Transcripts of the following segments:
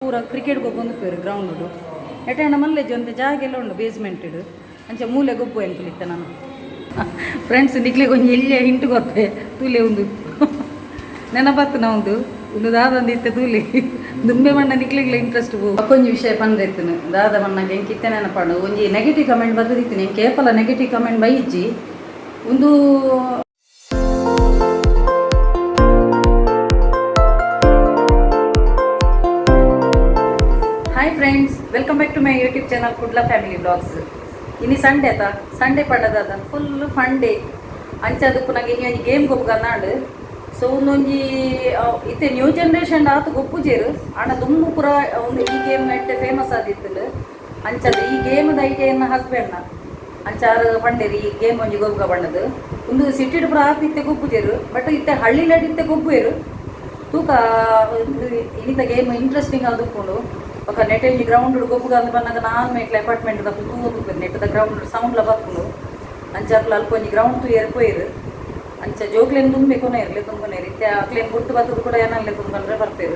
ಪೂರ cricket ಗೊಬ್ಬೊಂದು ground ಎಟೆಂಡ ಮಲ್ಲೆಜ್ಜಿ ಒಂತೆ ಜಾಗೆಲ್ಲ ಉಂಡು ಬೇಸ್ಮೆಂಟ್ ಅಂಚ ಮೂಲೆ ಗೊಬ್ಬು ಎಂಕುಲಿತ್ತೆ ನಾನು. ಫ್ರೆಂಡ್ಸ್, ನಿಕ್ಲೆಗ್ ಒಂಜಿ ಎಲ್ಯ ಹಿಂಟು ಕೊರ್ಪೆ, ತೂಲೆ. ಉಂದು ನೆನಪತ್ತು ಉಂದು ಉಂದು ದಾದಂದು ಇತ್ತೆ ತೂಲೆ. ದುಂಬೆ ಮಣ್ಣ ನಿಕ್ಲೆಗ್ಲ ಇಂಟ್ರೆಸ್ಟ್. ಒಂಜಿ ವಿಷಯ ಪಂಡ್ರೆ ದಾದ ಮಣ್ಣಗೆ ಎಂಕ್ ಇತ್ತೆ ನೆನಪಾಂಡು. ಒಂಜಿ ನೆಗೆಟಿವ್ ಕಮೆಂಟ್ ಬತ್ತದಿತ್ತಿನಿ. ಎಂಕ್ ಏಪಲ ನೆಗೆಟಿವ್ ಕಮೆಂಟ್ ಬೈಜ್ಜಿ ಉಂದು. Hi friends, welcome back to my YouTube channel Kudla family blogs. ಇನಿ ಸಂಡೇ ಆತ. ಸಂಡೇ ಪಂಡದ ಫುಲ್ ಫನ್ ಡೇ. ಅಂಚ ಅದಕ್ಕೂ ನಂಗೆ ಇನಿ ಒಂಜಿ ಗೇಮ್ ಗೊಬ್ಬುಗನ್ನಾಂಡು. ಸೊ ಒಂದೊಂಜಿ ಇತ್ತೆ ನ್ಯೂ ಜನರೇಷನ್ ಆತು ಗೊಪ್ಪುಜೇರು. ಆಂಡ ದುಂಬು ಪೂರ ಒಂದು ಈ ಗೇಮ್ ನೆಟ್ಟೆ ಫೇಮಸ್ ಆದಿತ್ತುಂಡು. ಅಂಚದ ಈ ಗೇಮ್ದ ಐಡಿಯಾ ಎನ್ನ ಹಸ್ಬೆಂಡ್ನ. ಅಂಚಾರು ಪಂಡೇರಿ, ಈ ಗೇಮ್ ಒಂಜಿ ಗೊಬ್ಬುಗ ಬಣ್ಣದು. ಒಂದು ಸಿಟಿಡ್ ಪೂರ ಆತು ಇತ್ತೆ ಗೊಬ್ಬುಜೇರು, ಬಟ್ ಇತ್ತೆ ಹಳ್ಳಿಲಡ್ ಇತ್ತೆ ಗೊಬ್ಬುವೆರು. ತೂಕ, ಇನಿತ ಗೇಮ್ ಇಂಟ್ರೆಸ್ಟಿಂಗ್ ಆದುಪ್ಪುಂಡು. ಬೊಕ ನೆಟ್ ಒಂಜಿ ಗ್ರೌಂಡ್ ಗೊಬ್ಬುಗ ಅಂದ್ ಪನ್ನಗ ನಾಲ್ ಮೇಟ್ಲ ಅಪಾರ್ಟ್ಮೆಂಟ್ ದಕ್ಕುಲು ತೂವೊಂದು ನೆಟ್ಟದ ಗ್ರೌಂಡ್ ಸೌಂಡ್ಲ ಬರ್ಪುಂಡು. ಅಂಚ ಅಕ್ಲು ಅಲ್ಪ ಒಂಜಿ ಗ್ರೌಂಡ್ ತೂಯೆರ್ ಪೋಯೆರ್. ಅಂಚ ಜೋಕ್ಲೆನ್ ದುಂಬೆ ಕೊನೆರ್, ಲೆತ್ತೊಂದು ಕೊನೆರ್. ಇತ್ತೆ ಅಕ್ಲೆನ್ ಬುಟ್ಟು ಬತ್ತದ ಕೂಡ ಏನಲ್ಲೆ ತುಂಬಂದ್ರೆ ಬರ್ಪೆರ್.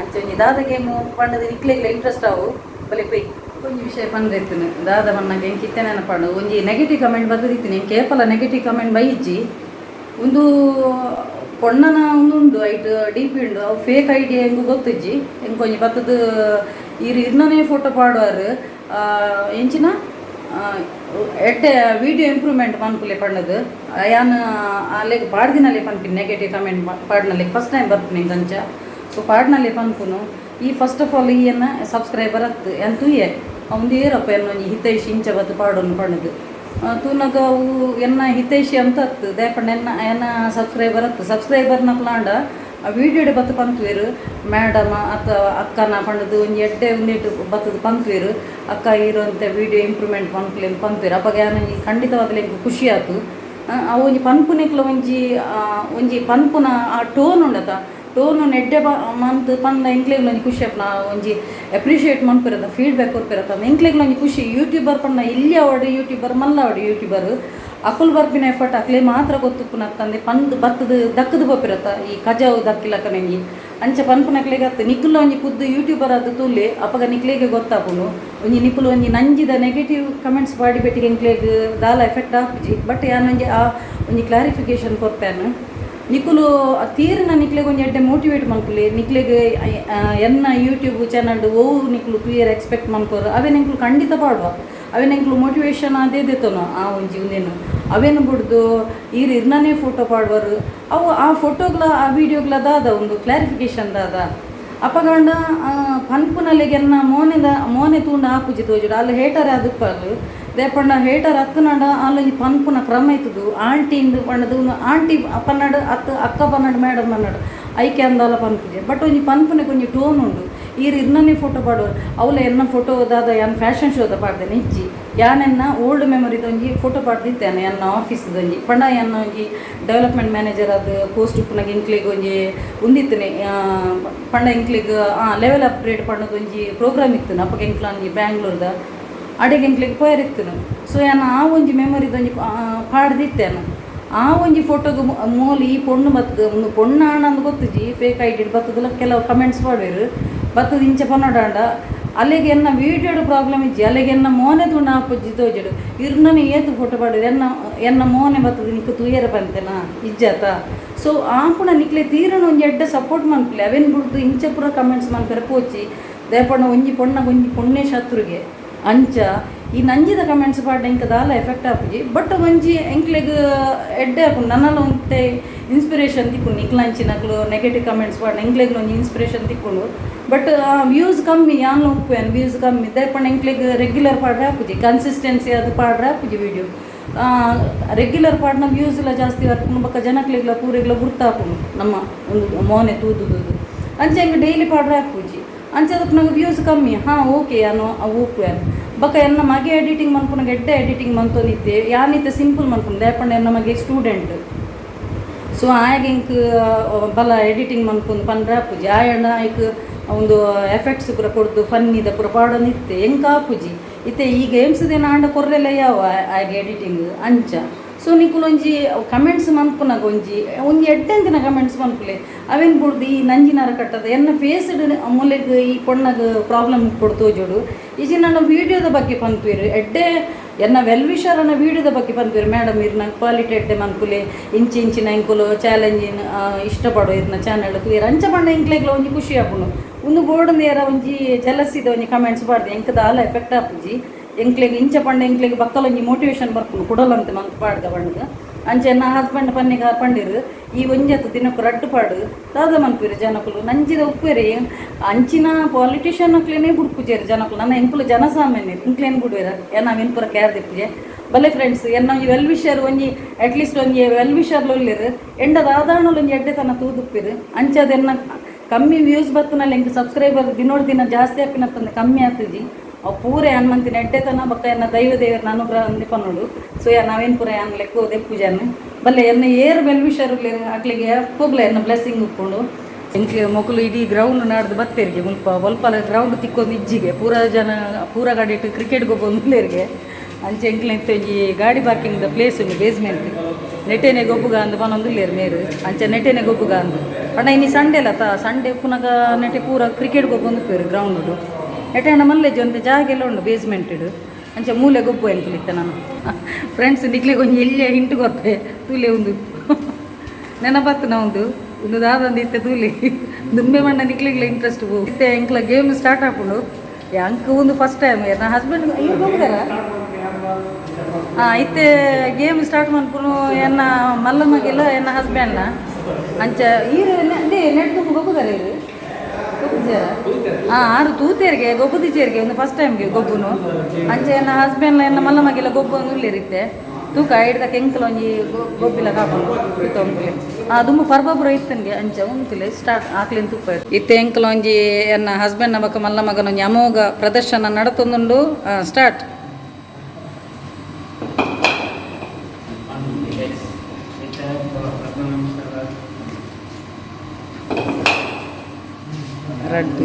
ಅಂಚ ಒಂಜಿ ದಾದ ಗೇಮ್ ಪಂಡದ ನಿಕ್ಲೆಗ್ಲ ಇಂಟ್ರೆಸ್ಟ್ ಆವು, ಬಲೆ ಪೋಯಿ. ಒಂಜಿ ವಿಷಯ ಪಂಡ್ರೆ ದಾದ ಪನ್ನಗ ಎಂಕ್ ಇತ್ತೆ ನೆನಪಾಂಡು. ಒಂಜಿ ನೆಗೆಟಿವ್ ಕಮೆಂಟ್ ಬತ್ತದಿತ್ತಿನಿ. ಎಂಕ್ ಏಪಲ ನೆಗೆಟಿವ್ ಕಮೆಂಟ್ ಬೈಜ್ಜಿ. ಒಂದು ಪೊಣ್ಣನ ಒಂದು ಉಂಡು, ಐಟ್ ಡಿ ಪಿ ಉಂಡು. ಅವು ಫೇಕ್ ಐಡಿ ಎಂಕ್ ಗೊತ್ತಿಜ್ಜಿ. ಎಂಕ್ ಒಂಜಿ ಬತ್ತದ, ಈರ್ ಇರ್ನನೇ ಫೋಟೋ ಪಾಡುವಾರು, ಎಂಚಿನ ಎಡ್ಡೆ ವೀಡಿಯೋ ಇಂಪ್ರೂವ್ಮೆಂಟ್ ಮನ್ಪುಲೆ ಪಂಡದು. ಯಾನ್ ಅಲೆಗ್ ಪಾಡ್ದಿನಲೆ ಪನ್ಪಿನಿ. ನೆಗೆಟಿವ್ ಕಮೆಂಟ್ ಪಾಡ್ನಲೆ ಫಸ್ಟ್ ಟೈಮ್ ಬರ್ಪುನಿ ಅಂಚ. ಸೊ ಪಾಡ್ನಲೆ ಪನ್ಪುನು. ಈ ಫಸ್ಟ್ ಆಫ್ ಆಲ್ ಈ ಎನ್ನ ಸಬ್ಸ್ಕ್ರೈಬರ್ ಅತ್ತು. ಯಾನ್ ತೂಯೆ, ಒಂದು ಏರಪ್ಪ ಎನ್ನ ಒಂಜಿ ಹಿತೈಷಿ ಇಂಚ ಬತ್ತು ಪಾಡೊನು ಪಂಡದು. ತೂನಗ ಅವು ಎನ್ನ ಹಿತೈಷಿ ಅಂತ ಅತ್ತು. ದಾಯೆ ಎನ್ನ ಎನ್ನ ಸಬ್ಸ್ಕ್ರೈಬರ್ ಅತ್ತು. ಸಬ್ಸ್ಕ್ರೈಬರ್ ನಕ್ಲಾಂಡ ಆ ವೀಡಿಯೋಡೆ ಬತ್ತು ಪಂತುವೆರು, ಮೇಡಮ್ ಅತ್ತ ಅಕ್ಕನ ಪಂಡದು. ಒಂಜಿ ಎಡ್ಡೆ ಒಂದಿಟ್ಟು ಬತ್ತದ ಪಂತುವೆರು, ಅಕ್ಕ ಇರುವಂತೆ ವೀಡಿಯೋ ಇಂಪ್ರೂವ್ಮೆಂಟ್ ಪನ್ಪುಲೆ ಪಂತುವೆರು. ಅಪಗ ಯಾನ್ ಒಂಜಿ ಖಂಡಿತವಾಗ್ಲೂ ಎಂಕ್ ಖುಷಿ ಆತು. ಅವು ಒಂಜಿ ಪನ್ಪುನೆಕ್ಲ ಒಂಜಿ ಒಂಜಿ ಪನ್ಪುನ ಆ ಟೋನ್ ಉಂಡತ, ಟೋನ್ ಎಡ್ಡೆ ಮಂತ್ ಪಂಡ ಎಂಕ್ಲೆಗ್ಲ ಒಂಜಿ ಖುಷಿ ಆಪುನ. ಒಂಜಿ ಅಪ್ರಿಷಿಯೇಟ್ ಮನ್ಪುರದ, ಫೀಡ್ಬ್ಯಾಕ್ ಕೊರ್ಪಿರತ್ತ, ಎಂಕ್ಲೆಗ್ಲ ಒಂಜಿ ಖುಷಿ. ಯೂಟ್ಯೂಬರ್ ಪಂಡ ಇಲ್ಲಿ ಆವಡ್ ಯೂಟ್ಯೂಬರ್, ಮಲ್ಲ ಆವಡ್ ಯೂಟ್ಯೂಬರ್, ಅಕುಲು ಬರ್ಪಿನ ಎಫರ್ಟ್ ಅಕ್ಲೆ ಮಾತ್ರ ಗೊತ್ತುಪ್ಪುನತ್ತಂದೆ. ಪಂದ್ ಬತ್ತದ ದಕ್ಕದು ಪೋಪಿರತ್ತ ಈ ಕಜಾವು ದಕ್ಕಿಲಕ್ಕ ನಂಜಿ. ಅಂಚ ಪನ್ಪುನಕ್ಲೆಗ್ ಅತ್ತು, ನಿಕುಲ ಒಂಜಿ ಖುದ್ದು ಯೂಟ್ಯೂಬರ್ ಅದು ತೂಲೆ, ಅಪಗ ನಿಕ್ಲೆಗೆ ಗೊತ್ತಾಪುಂಡು. ಒಂಜಿ ನಿಕುಲು ಒಂಜಿ ನಂಜಿದ ನೆಗೆಟಿವ್ ಕಮೆಂಟ್ಸ್ ಪಾಡಿ ಬೆಟ್ಟಿಗೆ ಎಂಕ್ಲೆಗ್ ದಾಲ ಎಫೆಕ್ಟ್ ಆಪುಜಿ. ಬಟ್ ಯಾನ್ ಒಂಜಿ ಆ ಒಂಜಿ ಕ್ಲಾರಿಫಿಕೇಶನ್ ಕೊರ್ಪೇನು. ನಿಕುಲು ತೀರಿನ ನಿಕ್ಲೆಗ್ ಒಂಜಿ ಎಡ್ಡೆ ಮೋಟಿವೇಟ್ ಮನ್ಪುಲೆ. ನಿಕ್ಲೆಗ್ ಎನ್ನ ಯೂಟ್ಯೂಬ್ ಚಾನಲ್ ಓವು ನಿಕುಲು ತೂಯೆರೆ ಎಕ್ಸ್ಪೆಕ್ಟ್ ಮನ್ಪುವರು, ಅವೇನ್ ಎಂಕುಲು ಖಂಡಿತ ಪಾಡುವ. ಅವೇನ್ ಎಂಕುಲು ಮೋಟಿವೇಶನ್ ಅದೇ ದೆತ್ತೊನು. ಆ ಒಂಜಿ ಉಂದೇನು ಅವೇನು ಬುಡ್ದು ಈರ್ ಇರ್ನನೇ ಫೋಟೋ ಪಾಡುವರು, ಅವು ಆ ಫೋಟೋಗ್ಲ ಆ ವೀಡಿಯೋಗ್ಲ ದಾದ ಒಂದು ಕ್ಲಾರಿಫಿಕೇಶನ್ ದಾದ? ಅಪಗಂಡ ಪನ್ಪುನಲೆಗೆ ಎನ್ನ ಮೋನೆದ ಮೋನೆ ತೂಂಡ ಆಪುಜಿ ತೋಜುಡು. ಅಲ್ಲಿ ಹೇಟರ್ ಆದುಪ್ಪಲು ದೇಪಂಡ ಹೇಟರ್ ಅತ್ತನಾಂಡ ಅಲ್ಲೊಂಜಿ ಪನ್ಪುನ ಕ್ರಮ ಇತ್ತದು. ಆಂಟಿ ಇಂದು ಪಂಡದು, ಆಂಟಿ ಪನ್ನಡು ಅತ್ತು, ಅಕ್ಕ ಪನ್ನಡು, ಮೇಡಮ್ ಪನ್ನಡು, ಐಕೆ ಅಂದಾಲ ಪನ್ಪುಜೆ. ಬಟ್ ಒಂಜಿ ಪನ್ಪುನೆಗ್ ಒಂಜಿ ಟೋನ್ ಉಂಡು. ಈರ್ ಇರ್ನನೇ ಫೋಟೋ ಪಾಡುವರು, ಅವಲ ಎನ್ನ ಫೋಟೋ ದಾದ? ಯಾನ್ ಫ್ಯಾಷನ್ ಶೋದ ಪಾಡ್ದೇನೆ ಇಜ್ಜಿ. ಯಾನೆನ್ನ ಓಲ್ಡ್ ಮೆಮೊರಿದ ಒಂಜಿ ಫೋಟೋ ಪಾಡ್ದಿತ್ತೇನೆ. ಎನ್ನ ಆಫೀಸ್ದ ಒಂಜಿ ಪಂಡ ಎನ್ನ ಒಂಜಿ ಡೆವಲಪ್ಮೆಂಟ್ ಮ್ಯಾನೇಜರ್ ಅದು ಪೋಸ್ಟ್ ಉಪ್ಪುನಾಗ ಎಂಕ್ಲೆಗ್ ಒಂಜಿ ಉಂದಿತ್ತನೆ ಪಂಡ ಎಂಕ್ಲೆಗ್ ಲೆವೆಲ್ ಅಪ್ಗ್ರೇಡ್ ಪಂಡದ ಒಂಜಿ ಪ್ರೋಗ್ರಾಮ್ ಇತ್ತು. ಅಪ್ಪಗ ಎಂಕ್ಲ ಒಂಜಿ ಬ್ಯಾಂಗ್ಳೂರ್ದ ಅಡೆಗೆ ಎಂಕ್ಲೆಗ್ ಪೋಯರಿತ್ತನು. ಸೊ ಯಾನ್ ಆ ಒಂಜಿ ಮೆಮೊರಿದ ಒಂಜಿ ಪಾಡ್ದಿತ್ತೇನು. ಆ ಒಂಜಿ ಫೋಟೋಗ್ ಮೋಲು ಈ ಪೊಣ್ಣು ಬತ್ತದ, ಒಂದು ಪೊಣ್ಣು ಆಂಡ ಅಂದ್ ಗೊತ್ತುಜಿ. ಫೇಕ್ ಐಡಿ ಬತ್ತದಲ್ಲ, ಕೆಲವು ಕಮೆಂಟ್ಸ್ ಪಾಡ್ವೆರ್. ಬತ್ತದ ಇಂಚ ಪನ್ನೊಡಾಂಡ ಅಲೆಗೆ ಎನ್ನ ವೀಡಿಯೋಡು ಪ್ರಾಬ್ಲಮ್ ಇಜ್ಜಿ. ಅಲೆಗೆ ಎನ್ನ ಮೋನೆ ತೂಂಡ ಆಪುಜಿ ತೋಜುಡು. ಇರ್ನನೆ ಏತು ಫೋಟೋ ಪಾಡಿದ್ರು, ಎನ್ನ ಎನ್ನ ಮೋನೆ ಬತ್ತದ ನಿಕ್ಕು ತೂಯೆರೆ ಪಂತೆನಾ? ಇಜ್ಜಾತ. ಸೊ ಆಪುಣ ನಿಕ್ಲೆ ತೀರನ ಒಂಜಿ ಎಡ್ಡೆ ಸಪೋರ್ಟ್ ಮನ್ಪುಲೆ. ಅವೇನ್ ಬುಡ್ದು ಇಂಚ ಪೂರ ಕಮೆಂಟ್ಸ್ ಮನ್ಪೆರೆ ಪೋಚಿ. ದೇಪಣ್ಣ ಒಂಜಿ ಪೊಣ್ಣಗ್ ಒಂಜಿ ಪೊಣ್ಣೆ ಶತ್ರುಗೆ. ಅಂಚ ಈ ನಂಜಿದ ಕಮೆಂಟ್ಸ್ ಪಾಡ್ಡ ಎಂಕ್ ದಾಲ ಎಫೆಕ್ಟ್ ಆಪುಜಿ. ಬಟ್ ಒಂಜಿ ಎಂಕ್ಲೆಗ್ ಎಡ್ಡೆ ಆಪುಂಡು. ನನಲ ಒಂತೆ ಇನ್ಸ್ಪಿರೇಷನ್ ತಿಕ್ಕುಂಡು. ನಿಕ್ಲಂಚಿನಕ್ಲು ನೆಗೆಟಿವ್ ಕಮೆಂಟ್ಸ್ ಪಾಡ್ಡ ಎಂಕ್ಲೆಗ್ ಒಂಜಿ ಇನ್ಸ್ಪಿರೇಷನ್ ತಿಕ್ಕುಂಡು. ಬಟ್ ವ್ಯೂಸ್ ಕಮ್ಮಿ, ಯಾನ್ಲ ಉಪ್ಪುವೆನ್, ವ್ಯೂಸ್ ಕಮ್ಮಿ. ದಾಯೆ ಎಂಕ್ಲೆಗ್ ರೆಗ್ಯುಲರ್ ಪಾಡ್ರೆ ಆಪುಜಿ, ಕನ್ಸಿಸ್ಟೆನ್ಸಿ ಅದು ಪಾಡ್ರೆ ಆಪುಜಿ. ವೀಡಿಯೋ ರೆಗ್ಯುಲರ್ ಪಾಡ್ನ ವ್ಯೂಸ್ ಎಲ್ಲ ಜಾಸ್ತಿ ಬರ್ಪುಂಡು. ಬೊಕ್ಕ ಜನಕ್ಲೆಗ್ಲ ಪೂರೆಗ್ಲ ಗುರ್ತಾಪುಂಡು ನಮ್ಮ ಒಂದು ಮೋನೆ ತೂದು ತೂದು. ಅಂಚ ಎಂಕ್ ಡೈಲಿ ಪಾಡ್ರೆ ಆಪುಜಿ. ಅಂಚ ಅದಕ್ಕೆ ವ್ಯೂಸ್ ಕಮ್ಮಿ. ಹಾಂ, ಓಕೆ, ಯಾನು ಅವು ಉಪ್ಪುವೆನ್. ಬೊಕ್ಕ ಎನ್ನ ಮಗೆ ಎಡಿಟಿಂಗ್ ಮನ್ಪುನಗ ಎಡ್ಡೆ ಎಡಿಟಿಂಗ್ ಮಂತೊಂದಿತ್ತೆ. ಯಾನಿತ್ತೆ ಸಿಂಪಲ್ ಮನ್ಪುನು. ದಾಯೆ ಎನ್ನ ಮಗೆ ಸ್ಟೂಡೆಂಟ್. ಸೊ ಆಯಗ್ ಎಂಕ್ ಬಲ ಎಡಿಟಿಂಗ್ ಮನ್ಪುಂದು ಪಂಡ್ರೆ ಆಪುಜಿ. ಆಯಣ್ಣ ಐಕ್ ಒಂದು ಎಫೆಕ್ಟ್ಸ್ ಪೂರ ಕೊಡ್ದು ಫನ್ನಿದ ಪೂರ ಪಾಡೊಂದಿತ್ತೆ. ಎಂಕ್ ಆಪುಜಿ. ಇತ್ತೆ ಈ ಗೇಮ್ಸ್ ದೇನ ಆಂಡ ಕೊರ್ರೆಲ್ಲ ಯಾವ ಆಯ್ಗೆ ಎಡಿಟಿಂಗ್. ಅಂಚ ಸೊ ನಿಕುಲೊಂಜಿ ಕಮೆಂಟ್ಸ್ ಮನ್ಪುನಗ ಒಂಜಿ ಒಂಜಿ ಎಡ್ಡೆಂತಿನ ಕಮೆಂಟ್ಸ್ ಮನ್ಪುಲೆ. ಅವೇನು ಬುಡ್ದು ಈ ನಂಜಿನಾರ ಕಟ್ಟದ ಎನ್ನ ಫೇಸ್ಡ್ ಮೂಲೆಗ್ ಈ ಪೊಣ್ಣಗ್ ಪ್ರಾಬ್ಲಮ್ ಕೊಡು ತೋಜೋಡು. ಇಜಿ ನನ್ನ ವೀಡಿಯೋದ ಬಗ್ಗೆ ಪನ್ಪೇರು ಎಡ್ಡೆ ಎನ್ನ ವೆಲ್ ವಿಷರನ ವೀಡಿಯೋದ ಬಗ್ಗೆ ಪನ್ಪೇರು, ಮೇಡಮ್ ಇರ್ನ ಕ್ವಾಲಿಟಿ ಎಡ್ಡೆ ಮನ್ಪುಲೆ, ಇಂಚಿ ಇಂಚಿನ ಎಂಕುಲು ಚಾಲೆಂಜ್ ಇಷ್ಟಪಡೋ ಇರ್ನ ಚಾನೆಲ್ ತೂಯೆರ್ ಅಂಚ ಪಂಡ ಎಂಕ್ಲೆಗ್ಲ ಒಂಜಿ ಖುಷಿ ಆಪುಂಡು. ಉಂದು ಬೋರ್ಡ್ ಏರ ಒಂಜಿ ಜಲಸಿದ ಒಂಜಿ ಕಮೆಂಟ್ಸ್ ಪಾಡ್ದೆ ಎಂಕ್ ದಾಲ ಎಫೆಕ್ಟ್ ಆಪುಜಿ. ಎಂಕ್ಲೆಗ್ ಇಂಚ ಪಂಡ ಎಂಕ್ಲೆಗ್ ಬಕ್ಕಲ ಒಂಜಿ ಮೋಟಿವೇಶನ್ ಬರ್ಪುಂಡು ಕುಡಲಂತೆ ಮಂತ್ ಪಾಡ್ದ ಪಂಡ್ದ್. ಅಂಚ ಎನ್ನ ಹಸ್ಬೆಂಡ್ ಪನ್ನಿಗ ಪಂಡಿರು ಈ ಒಂಜತ್ತು ದಿನಕ್ಕೆ ರಡ್ಡು ಪಾಡು ದಾದ ಮನ್ಪುರು ಜನಕುಲು ನಂಜಿದ ಉಪ್ಪೇರಿ ಅಂಚಿನ ಪಾಲಿಟಿಷಿಯನ್ ಅಕ್ಲೇನೆ ಬುಡ್ಪುಜೇರು ಜನಕುಲು. ನನ್ನ ಎಂಕುಲು ಜನಸಾಮಾನ್ಯರು ಎಂಕ್ಲೇನು ಬಿಡುವೆರ ಏನ ಅವಿನ ಪೂರ ಕೇರ್ ದಿಪ್ಪುಜೆ. ಬಲ್ಲೆ ಫ್ರೆಂಡ್ಸ್, ಎನ್ನ ಒಂಜಿ ವೆಲ್ ವಿಷರ್ ಒಂಜಿ ಅಟ್ಲೀಸ್ಟ್ ಒಂಜಿ ವೆಲ್ ವಿಷರ್ ಲೊಲ್ಲೆರ್ ಎಂಡ ದಾದಾಣಲು ಒಂಜಿ ಎಡ್ಡೆ ತನ ತೂದುಪ್ಪಿರು. ಅಂಚ ಅದೆನ್ನ ಕಮ್ಮಿ ವ್ಯೂಸ್ ಬತ್ತನಲ್ಲಿ ಎಂಕ್ ಸಬ್ಸ್ಕ್ರೈಬರ್ ದಿನೋಡ್ ದಿನ ಜಾಸ್ತಿ ಆಪಿನತ್ತಂದೆ ಕಮ್ಮಿ ಆತುಜಿ. ಅವು ಪೂರ ಹನುಮಂತಿನ ಎಡ್ಡೆತನ ಬೊಕ್ಕ ಎನ್ನ ದೈವ ದೇವರ ಅನುಗ್ರಹ ಅಂದೆ ಪನ್ನೋಡು. ಸೊ ನಾವೇನು ಪೂರ ಯಾನ್ ಲೆಕ್ಕ ದೆಪ್ಪುಜಾನ್. ಬಲ್ಲೆ ಎನ್ನ ಏರ್ ವೆಲ್ ವಿಷರ್ ಅಕ್ಲಿಗೆ ಹೋಗ್ಲ ಎನ್ನ ಬ್ಲೆಸ್ಸಿಂಗ್ ಉಪ್ಪುಂಡು. ಎಂಕ್ ಮೊಕುಲು ಇಡೀ ಗ್ರೌಂಡ್ ನಾಡ್ದು ಬತ್ತೇರಿಗೆ ಮುಲ್ಪ ಒಲ್ಪಲ ಗ್ರೌಂಡ್ ತಿಕ್ಕೊಂದು ಇಜ್ಜಿಗೆ ಪೂರ ಜನ ಪೂರ ಗಾಡಿ ಇಟ್ಟು ಕ್ರಿಕೆಟ್ ಗೊಬ್ಬೊಂದು. ಅಂಚೆ ಎಂಕ್ಲೆ ಒಂಜಿ ಗಾಡಿ ಪಾರ್ಕಿಂಗ್ ದ ಪ್ಲೇಸ್ ಉಂಡು ಬೇಸ್ಮೆಂಟ್ ನೆಟೆನೆ ಗೊಬ್ಬುಗ ಅಂದ್ ಪನೊಂದುಲ್ಲೆರ್ ಮೇರು. ಅಂಚೆ ನೆಟೆನೆ ಗೊಬ್ಬುಗ ಅಂದ್ ಪಂಡ ಇನಿ ಸಂಡೆ ಲತ ಸಂಡೆ ಉಪ್ಪುನಗ ನೆಟೆ ಪೂರ ಕ್ರಿಕೆಟ್ ಗೊಬ್ಬೊಂದು ಗ್ರೌಂಡ್ ನೆಟೆ ಮಲ್ಲೆಜ್ಜಿ ಒಂತೆ ಜಾಗೆಲ್ಲ ಉಂಡು ಬೇಸ್ಮೆಂಟ್. ಅಂಚೆ ಮೂಲೆ ಗೊಬ್ಬು ಎಂಕುಲಿತ್ತೆ. ನಾನು ಫ್ರೆಂಡ್ಸ್ ನಿಕ್ಲೆಗ್ ಒಂಜಿ ಎಲ್ಯ ಹಿಂಟು ಕೊರ್ಪೆ ತೂಲೆ. ಉಂದು ನೆನಪತ್ತು ಉಂದು ಉಂದು ದಾದಂದು ಇತ್ತೆ ತೂಲಿ ದುಂಬೆ ಮಣ್ಣ ನಿಕ್ಲೆಗ್ಲ ಇಂಟ್ರೆಸ್ಟ್. ಇತ್ತೆ ಎಂಕ್ಲ ಗೇಮ್ ಸ್ಟಾರ್ಟ್ ಆಪುಂಡು. ಅಂಕ್ ಒಂದು ಫಸ್ಟ್ ಟೈಮ್ ನನ್ನ ಹಸ್ಬೆಂಡ್ ಇವ್ರು ಗೊಬ್ಬುದಾರ. ಇತ್ತೆ ಗೇಮ್ ಸ್ಟಾರ್ಟ್ ಮನ್ಪುನು ಎನ್ನ ಮಲ್ಲ ಮಗಿಲ್ಲ ಎನ್ನ ಹಸ್ಬೆಂಡ್ನ. ಅಂಚ ಈರು ಅದೇ ನೆಟ್ ತುಂಬ ಗೊಬ್ಬುದಾರ ಇರು ಗೊಬ್ಬುಜಾರ. ಆರು ತೂತೇರಿಗೆ ಗೊಬ್ಬುದಿಚೇರಿಗೆ ಒಂದು ಫಸ್ಟ್ ಟೈಮ್ಗೆ ಗೊಬ್ಬುನು. ಅಂಚೆ ಎನ್ನ ಹಸ್ಬೆಂಡ್ ಎನ್ನ ಮಲ್ಲ ಮಗಿಲ್ಲ ಗೊಬ್ಬು ಉಲ್ಲೇರಿತ್ತೆ ತೂಕ ಐಡ್ದ ಕೆಂಕಲ ಒಂಜಿ ಗೊಬ್ಬಿಲ ಕಾಪುಂಡು ಉಂತುಲೆ. ದುಂಬು ಪರ್ಬಪುರ ಇತ್ತನ್ಗೆ. ಅಂಚ ಉಂತುಲೆ ಸ್ಟಾರ್ಟ್ ಆಕ್ಲಿನ್ ತುಪ್ಪ ಇತ್ತೆ. ಎಂಕಲ ಒಂಜಿ ಎನ್ನ ಹಸ್ಬೆಂಡ್ ಬೊಕ್ಕ ಮಲ್ಲ ಮಗನ ಒಂಜಿ ಅಮೋಘ ಪ್ರದರ್ಶನ ನಡತೊಂದುಂಡು. ಸ್ಟಾರ್ಟ್. ರಡ್ಡು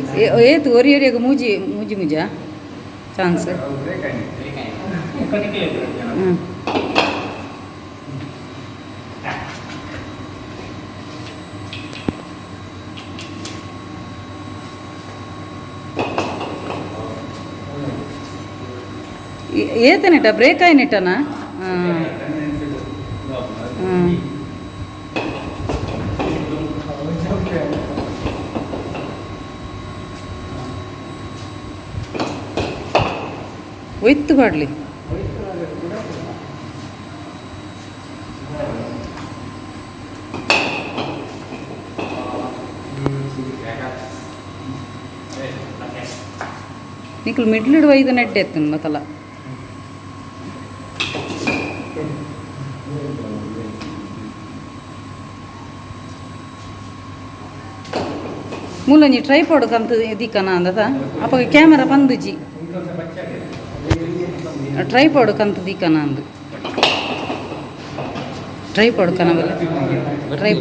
ಏತು ಒರಿ ಒರಿಯಾಗ ಮೂಜಿ ಮೂಜಿ ಮೂಜಾ ಚಾನ್ಸ್. ಹ್ಞೂ ಏತನಿಟ ಬ್ರೇಕ್ ಆಯ್ನಿಟ್ಟನಾ? ಹಾಂ ಹಾಂ ಒಯ್ತು ಬಾಡ್ಲಿ. ನಿಕ್ಲು ಮಿಡ್ಲಿಡು ಐದು ನೆಡ್ಡೆ ಎತ್ತನ್ ಮತ್ತಲ್ಲ. ಮೂಲಂಜಿ ಟ್ರೈಪಾಡ್ ಕಂತ ದಿಕ್ಕನ ಅಂದದ ಅಪ್ಪಗ ಕ್ಯಾಮರಾ ಪಂದುಜಿ. ಟ್ರೈಪಾಡ್ ಕಂತ ದಿಕ್ಕನ ಅಂದು ಟ್ರೈಪಾಡ್ ಕನವಲ್ಲ ಟ್ರೈ.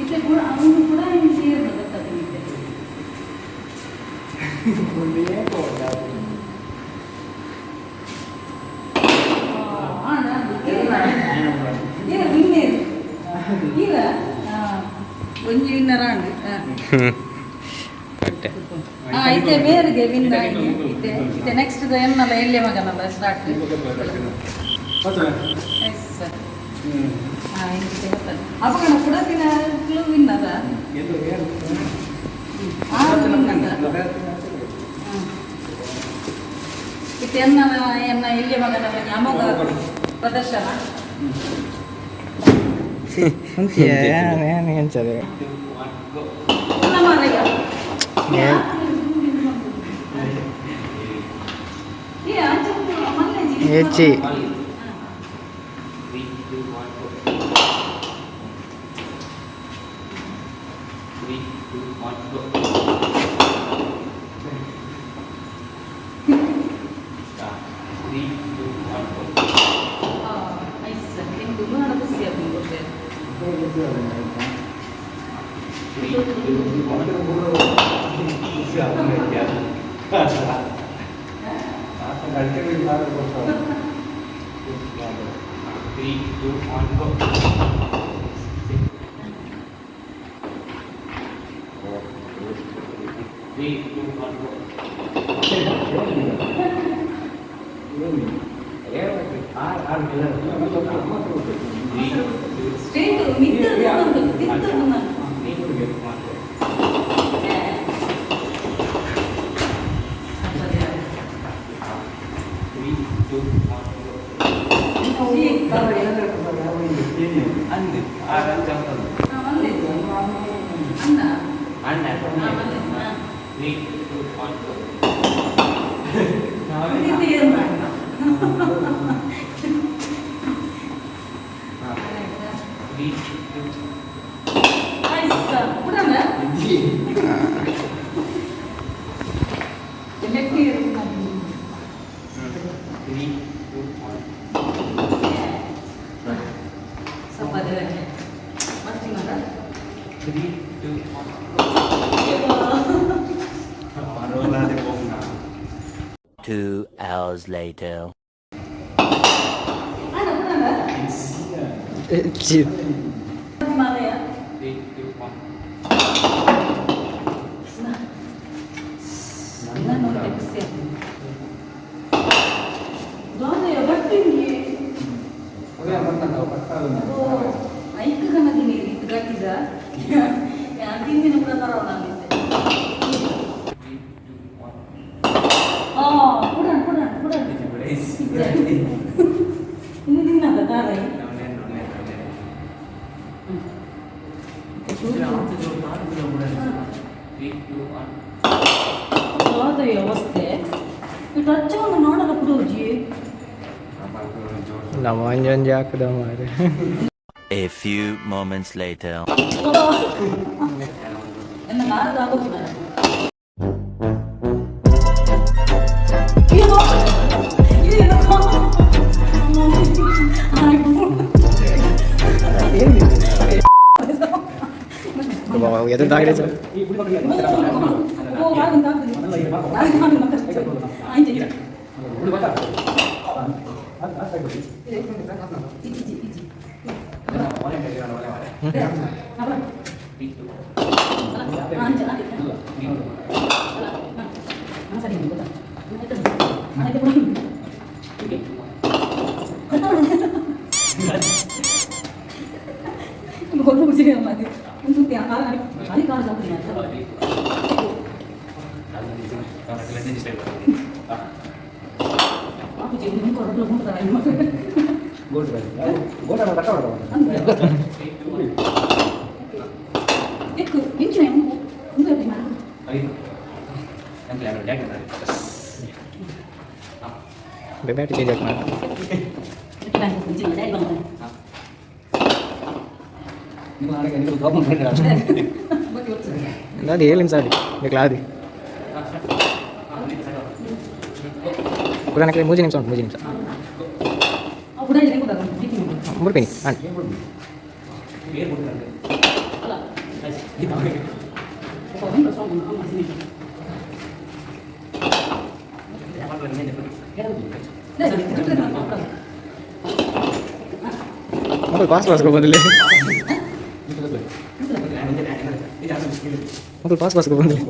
ಇತ್ತೆ ಕೂಡ ಅವನು ಕೂಡ ಸೇರ್ದು ಗೊತ್ತಾಗ್ತದೆ. ಒಂಜಿ ವಿನ್ನರ್ ಆಂಡ್. ಇತ್ತೆ ಬೇರೆಗೆ ವಿನ್. ಇತ್ತೆ ಇತ್ತೆ ನೆಕ್ಸ್ಟ್ ಎನ್ನಲ್ಲ ಎಲ್ಲಿ ಮಗನಲ್ಲ ಸ್ಟಾರ್ಟ್. Yes sir. ಅಪಗಣ ಕೂಡ ದಿನ ವಿನ್ನದ ಆರು ವಿನ್ನದ. ಇತ್ತೆ ಎನ್ನ ಎನ್ನ ಎಲ್ಲಿಯ ಮಗನ ಅಮೋಘ ಪ್ರದರ್ಶನ. ಎಂಚದೆ? ಹೆಚ್ಚಿ. 3 2 1 go. Nice. ನಿಮ್ಗೆ ತುಂಬ ಖುಷಿ ಆಗ್ತದೆ. 3 2 1. 3 2 1 go. 3 2 1 go. 3 2 straight ಮಿತ್ರ ತಿತ್ತು. 3 2 1 go. 3 2 1 go. ಅಂದು ಆರು ಅಂಚ. ಅಣ್ಣ. ಅಣ್ಣ. 3 2 1 go. 3 2. 3 2 1. 3 2 1 go. 2 hours later. 3 2 1. ಐಕ್ ಕನದಿನಿ ಇದು ಗಟ್ಟಿದ ತಿಂದಿನ ಕೂಡ ತರೋಣ. 3 2 1. ಆ ಕುಡಣ ಕುಡಣ ಕುಡಣ. ಇನ್ನು ತಿನ್ನದ ತಾರ. 3 2 1. ದಾದ ವ್ಯವಸ್ಥೆ ಟಚ್ ಒಂದು ನೋಡಲ್ಲ ಕುಡೋಜಿ. ನಮ್ಮ ಒಂಜೊಂಜಿ ಹಾಕುದ ಮಾರೆ. A few moments later. ಎನ್ನ ಕಾರದ ಆಗೋದು. ಎದುರು ದಾಗಡೆ. 3 2 3 2 ಬ್ಯಾಟ್ ಚೇಂಜ್ ಆಗಿ ಮಾಡಿ. ಅದು ಏಳು ನಿಮಿಷ ಆಡಿ ಬೇಕಾದಿ ಕುಡನಕ್ಕೆ 3 ನಿಮಿಷ ಉಂಟು, 3 ನಿಮಿಷ. ಮುರ್ಪಿನಿ ಹಾಂ. ಮಕ್ಕಳು ಪಾಸ್ ಪಾಸ್ ಬಂದಿಲ್ಲ, ಮಕ್ಕಳು ಪಾಸ್ ಪಾಸ್ ಬಂದಿಲ್ಲ.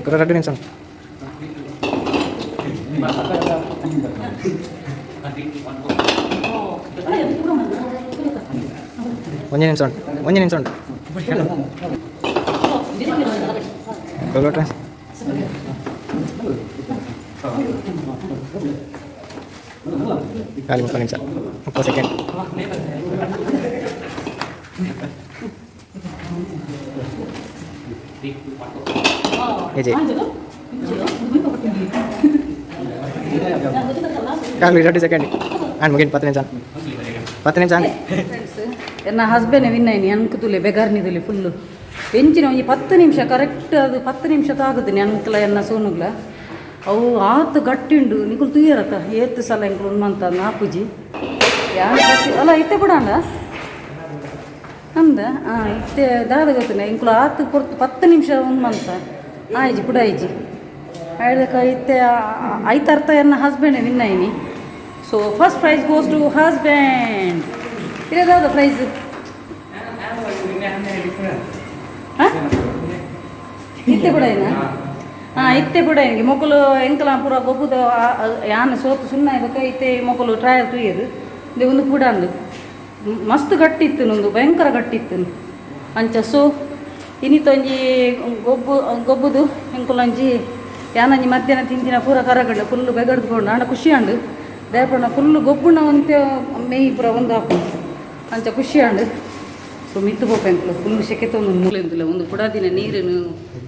2 ನಿಮಿಷ ಉಂಟು. 1 ನಿಮಿಷ ಉಂಟು, 1 ನಿಮಿಷ ಉಂಟು. ಕೊಲೋಟ. ಖಾಲಿ 30 ನಿಮಿಷ, 30 ಸೆಕೆಂಡ್. 3 2 1 go. ಏಜೆ. ಆಗಲಿ 20 ಸೆಕೆಂಡ್ ಆ್ಯಂಡ್ ಮುಗಿನ 10 ನಿಮಿಷ, 10 ನಿಮಿಷ. ಫ್ರೆಂಡ್ಸ್, ಎನ್ನ ಹಸ್ಬೆಂಡ್ ವಿನ್ ಆಯ್ನಿ. ಅನ್ಕ ತುಲೆ ಬೆಗಾರ್ನಿದುಲೆ ಫುಲ್ಲು ಬೆಂಚಿನ ಒಂಜಿ 10 ನಿಮಿಷ ಕರೆಕ್ಟ್. ಅದು 10 ನಿಮಿಷ ತಾಗುದು ಅನ್ಕಲ ಎನ್ನ ಸೋನುಗ್ಲ. ಅವು ಆತು ಗಟ್ಟಿ ಉಂಡು. ನಿಕುಲು ತೂಯರತ್ತ, ಏತ್ ಸಲ ಎಂಕುಲು ಉಣ್ಮಂತ ನಾಪುಜಿ ಯಾನ್. ಅಲ್ಲ, ಇತ್ತೆ ಬಿಡಾಂಡ ಅಂದ. ಹಾಂ, ಇತ್ತೆ ದಾದ ಗೊತ್ತಿಲ್ಲ. ಎಂಕುಲು ಆತು ಪೊರ್ತು 10 ನಿಮಿಷ ಉಣ್ಮಂತ ಆಯ್ಜಿ ಪುಡ ಆಯ್ಜಿ ಆಯ್ದಕ್ಕ. ಇತ್ತೆ ಐತರ್ಥ ಎನ್ನ ಹಸ್ಬೆಂಡ್ ವಿನ್ ಆಯ್ನಿ. So first prize goes to husband. ಇರೋದಾದ price? ಹಾಂ, ಇತ್ತೆ ಕೂಡ ಏನ? ಹಾಂ, ಇತ್ತೆ ಕೂಡ ಹೆಂಗೆ ಮೊಕಲು ಎಂಕಲ ಪೂರ ಗೊಬ್ಬುದ. ಯಾನ್ ಸೋತು ಸುಣ್ಣ ಬೊಕ್ಕ ಇತ್ತೆ ಮೊಕಲು ಟ್ರಯಲ್ ತೂಯೆರ್. ಇಂದೆ ಒಂದು ಕೂಡ ಅಂದು ಮಸ್ತ್ ಗಟ್ಟಿ ಇತ್ತು, ಒಂದು ಭಯಂಕರ ಗಟ್ಟಿ ಇತ್ತು ಅಂಚ. ಸೊ ಇನಿತೊಂಜಿ ಗೊಬ್ಬು ಗೊಬ್ಬುದು ಎಂಕುಲೊಂಜಿ ಯಾನೊಂಜಿ ಮಧ್ಯಾಹ್ನ ತಿಂದಿನ ಪೂರ ಕರಗಂಡು ಫುಲ್ಲು ಬೆಗಡ್ದುಕೊಂಡು. ಆಂಡ ಖುಷಿ ಆಂಡು. ದೇಪಣ್ಣ ಫುಲ್ಲು ಗೊಬ್ಬುನ ಒಂತೆ ಮೇಯ್ ಪೂರ ಒಂದು ಹಾಕು ಅಂಚ ಖುಷಿ ಆಂಡು. ಸೊ ಮಿತ್ತು ಪೋಪ ಎಂಕುಲು. ಫುಲ್ ಸೆಕೆ ತೊಂದು ಮೂಲೆಂದಿಲ್ಲ. ಒಂದು ಪುಡಾದಿನ ನೀರನ್ನು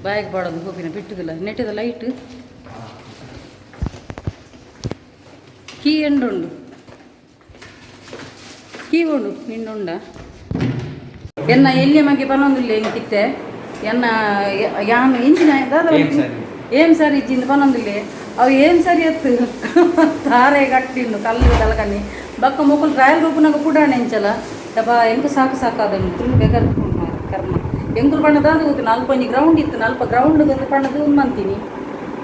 ಬಾಯಿಗೆ ಬಾಡೋದು ಗೋಪಿನ ಬಿಟ್ಟುದಿಲ್ಲ. ನೆಟ್ಟದ ಲೈಟ್ ಕೀ ಎಂಡುಂಡು, ಕೀ ಉಂಡು ನಿಂಡುಂಡ. ಎನ್ನ ಎಲ್ಲಿಯ ಮಗೆ ಪನೊಂದಿಲ್ಲ ಎಂಕಿತ್ತೆ. ಎನ್ನ ಯಾನ್ ಇಂಚಿನ ಏಮ್ ಸರಿ ಇಜ್ಜಿಂದ ಪನೊಂದಿಲ್ಲ. ಅವು ಏಮ್ ಸರಿ ಅತ್ತು ತಾರೆ ಗಟ್ಟಿಂಡು ಕಲ್ಲು ಕಲಕನಿ ಬಕ್ಕ ಮೊಕುಲು ಟ್ರಯಲ್ ರೂಪನಾಗ ಪುಡಾಣ ಎಂಚಲ ದಬ ಎಂಕು ಸಾಕು ಸಾಕು. ಅದನ್ನು ಫುಲ್ ಬೇಗ ಕರ್ಮ. ಎಂಕುಲು ಬಣ್ಣದ ಅದು ನಲ್ಪ ಒಂಜಿ ಗ್ರೌಂಡ್ ಇತ್ತು. ನಲ್ಪ ಗ್ರೌಂಡ್ ಒಂದು ಪಣ್ಣದು ಉನ್ಮಂತೀನಿ.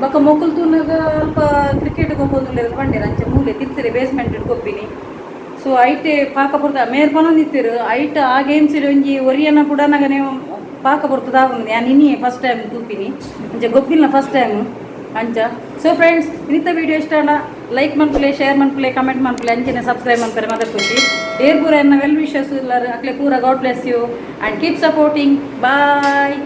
ಬೊಕ್ಕ ಮೊಕುಲು ತೂನಗ ಅಲ್ಪ ಕ್ರಿಕೆಟ್ ಗೊಬ್ಬೊಂದುಲ್ಲೆರ್ ಪಂಡೆರ್. ಅಂಚ ಮೂಲೆ ತಿರ್ತಿರೆ ಬೇಸ್ಮೆಂಟ್ ಗೊಬ್ಬಿನಿ. ಸೊ ಐಟೆ ಪಾಕ ಪೊರ್ತ ಮೇರ್ ಪನೊಂದಿತ್ತೆರ್. ಐಟ್ ಆ ಗೇಮ್ಸ್ ಒಂಜಿ ಒರಿಯನ ಪುಡನಗನೆ ಪಾಕ ಪೊರ್ತುದಾಗುಂಡು. ಯಾನ್ ಇನಿಯೇ ಫಸ್ಟ್ ಟೈಮ್ ತೂಪಿನಿ. ಅಂಚ ಗೊಬ್ಬಿಲ್ಲ ಫಸ್ಟ್ ಟೈಮ್ ಅಂಚ. ಸೊ ಫ್ರೆಂಡ್ಸ್, ಇನ್ನಿತ ವಿಡಿಯೋ ಇಷ್ಟ ಆಂಡ ಲೈಕ್ ಮನ್ಪುಲೆ, ಶೇರ್ ಮನ್ಪುಲೆ, ಕಮೆಂಟ್ ಮನ್ಪುಲೆ, ಅಂಚನೆ ಸಬ್ಸ್ಕ್ರೈಬ್ ಮನ್ಪರೆ ಮದಪುಜಿ. ಏರ್ ಪೂರ ಎನ್ನ ವೆಲ್ ವಿಶಸ್ ಅಕ್ಲೆ ಪೂರ God bless you and keep supporting. Bye.